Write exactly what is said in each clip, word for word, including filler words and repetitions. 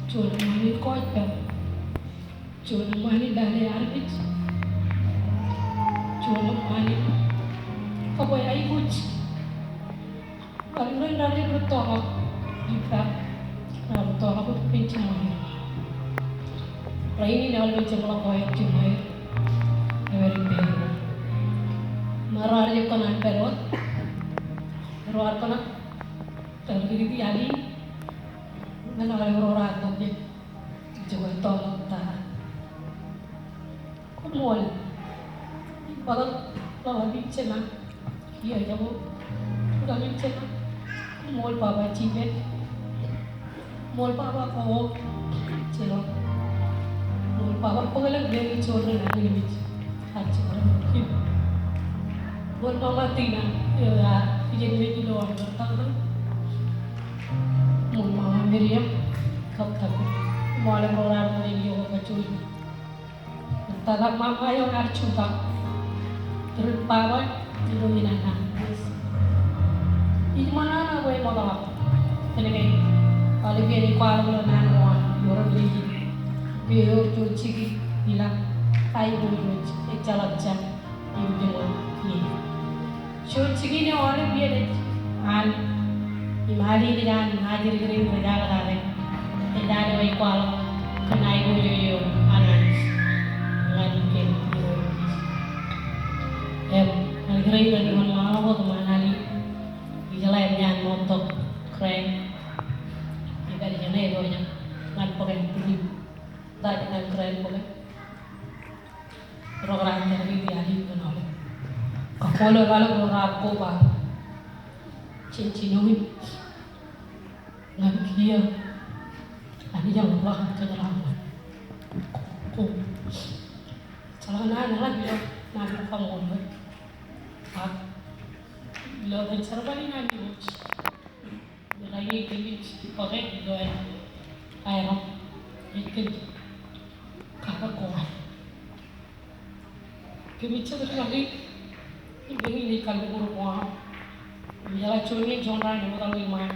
Juon eṃṃaan in kọọj pād. Juon eṃṃaan in lale armej. Juon eṃṃaan in kōbwe aikuj. Ālikin raar rūttoḷọk ippān, raar rūttoḷọk ippān jiṃṃaer. Rainin aolep jeṃḷọk ko aer jiṃṃaer ewōr ippān. Im raar jab kōṇaan pād wōt, raar kōṇaan pād kōn alin, ñan aolep ro raar tok jab ijoke toḷọk ta. Koṃṃool. Bōtaab ḷọk ippa jema. Kiiō ejako. Bōtaab ippa jema. Koṃṃool baba Jipet. Koṃṃool baba Kowo. Jilọk. Koṃṃool baba bōkḷọk ren ijoor ren anemej. Ak ijoor ren anemej. Koṃṃool mama Tina. Eo ear ijen mej ilo aolep taktō. Koṃṃool mama Miriam. Kab Tabit. Koṃṃool ro raar tok ilo kajjojo. Tata ṃaṃa eo ear jutak. Ri baba ilo inanaan. Ij ṃōṇōṇō bwe ṃoktata. Kōnke aolep iien ej kwaḷọk ilo naan ko an, ewōr leji. Bwe ewōr juon jikin ilọk aiboojoj ejjeḷọk jān im jiṃor ie. Juon jikin eo aolep iien ej an, im alin ej an, ajri-jri rej al kake. Ej an eo ej kwaḷọk kōn aiboojoj eo an Anij ñan ippān. Im ñan kōrā in, ñan ṃaanḷọk wōt ṃaan alin. Ijeḷā im ñan ṃoottok kōrā in. Ipād ijeṇe eo ej ñan bōk in tilim. Ippaaj ñan kōrā in bōk in. Ro raar jar kōn alin kōn aolep. Kakkole ro raar koba jān jinoin ñan kiiō Anij ear ḷak kōn kōjeraṃṃan. Ko, ko. Jeḷā naan eḷap ilo naan ko kaṃṃoolol. Ak ilo etan jerbal in Anij. Ilo rainin kōmij bōke ilo aer, aer ej kōn kake ko an. Kōmij jet ri-kaki im eñin ej kalliṃur ko aṃ. Im ijeḷā juon ñe juon raan eṃōtaḷ iṃaan.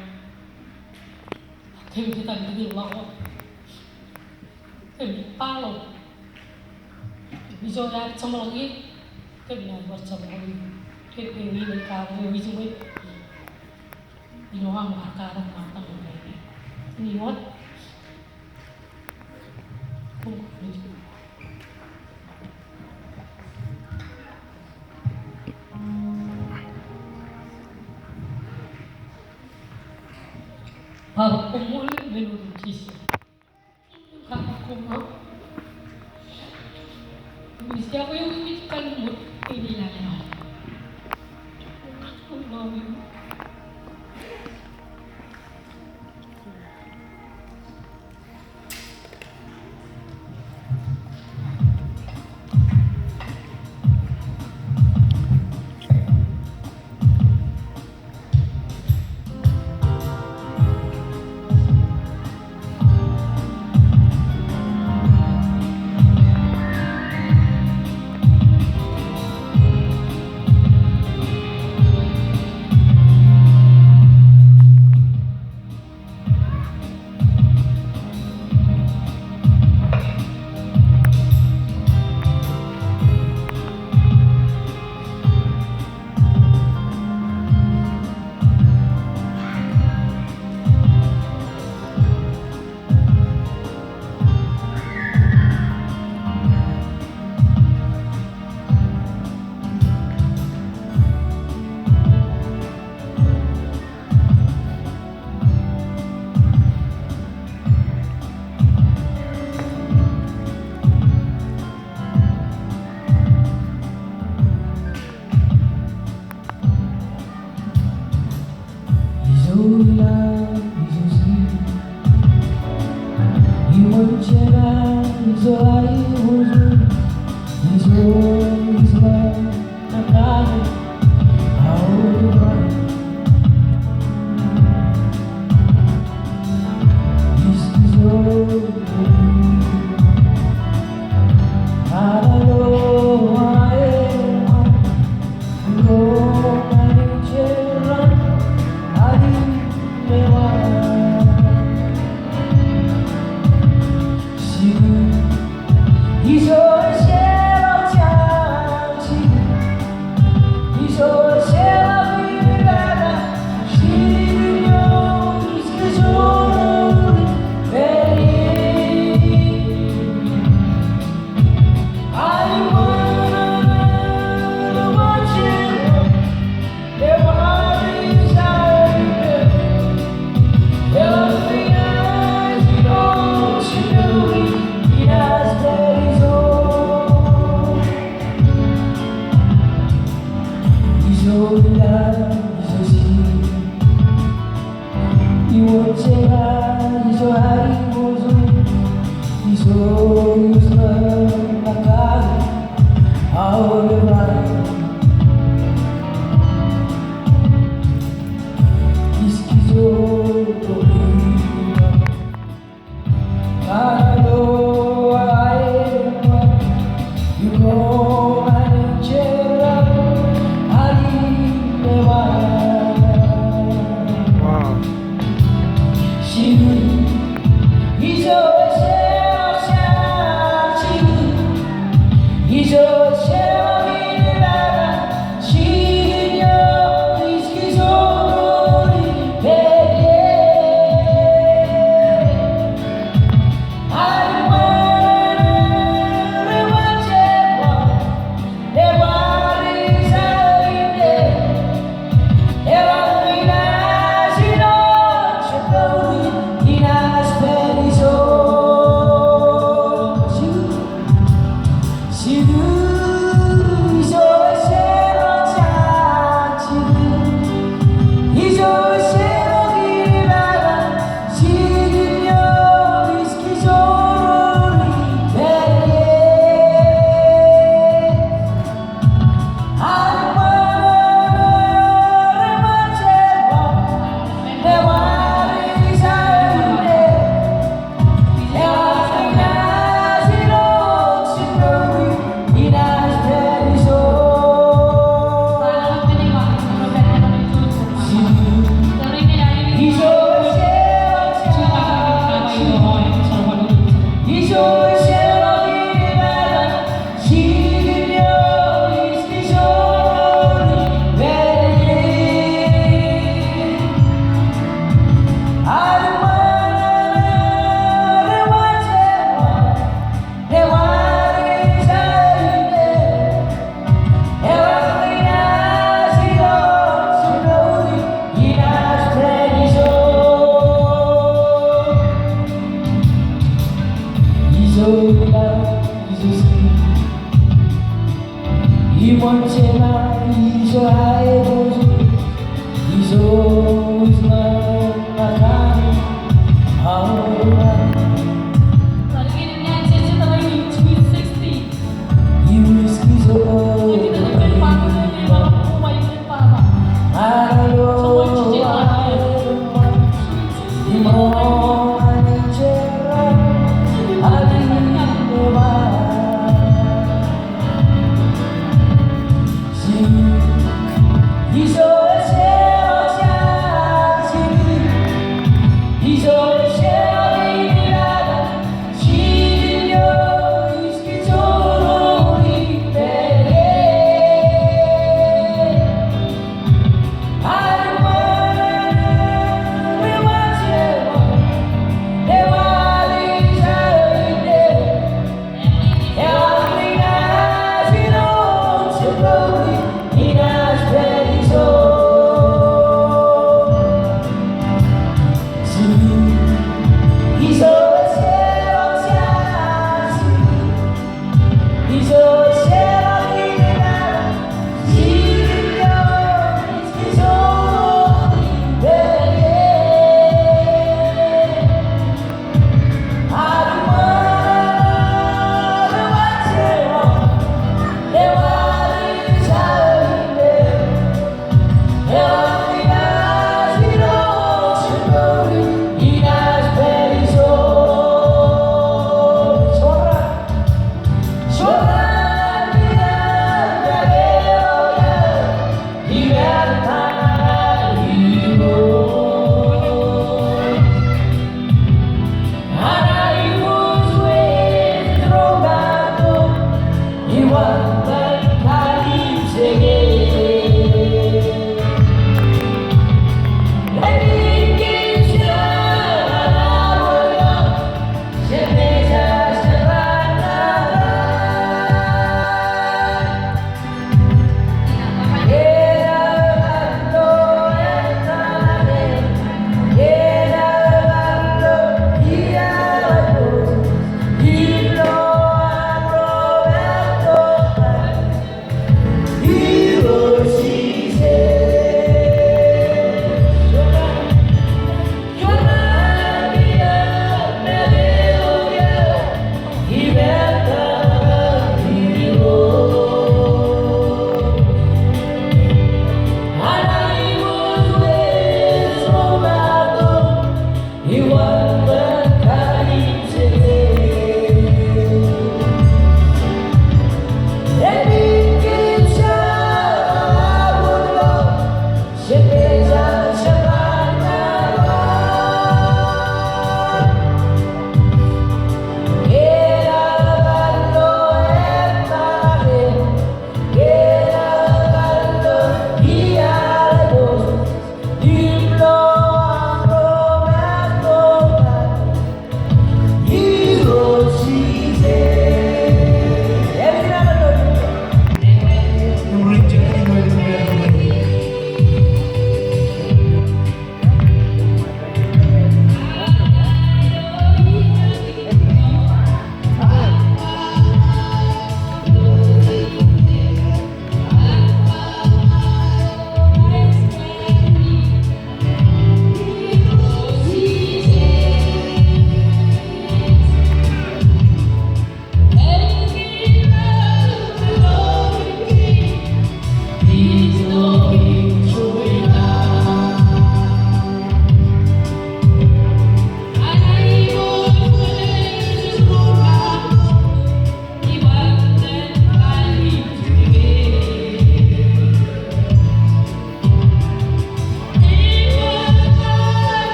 Kōmij jet ri-kaki ḷọk wōt. Kōmij ba ḷọk. Ijo ear jeṃḷọk ie. Kōmij bar jeṃḷọk ie. Kōmij eñin ej kake eo ej iṃōj. Ilo aṃ kar katak ṃōttan eo. Ewōr. Baba, koṃṃool men otemjej.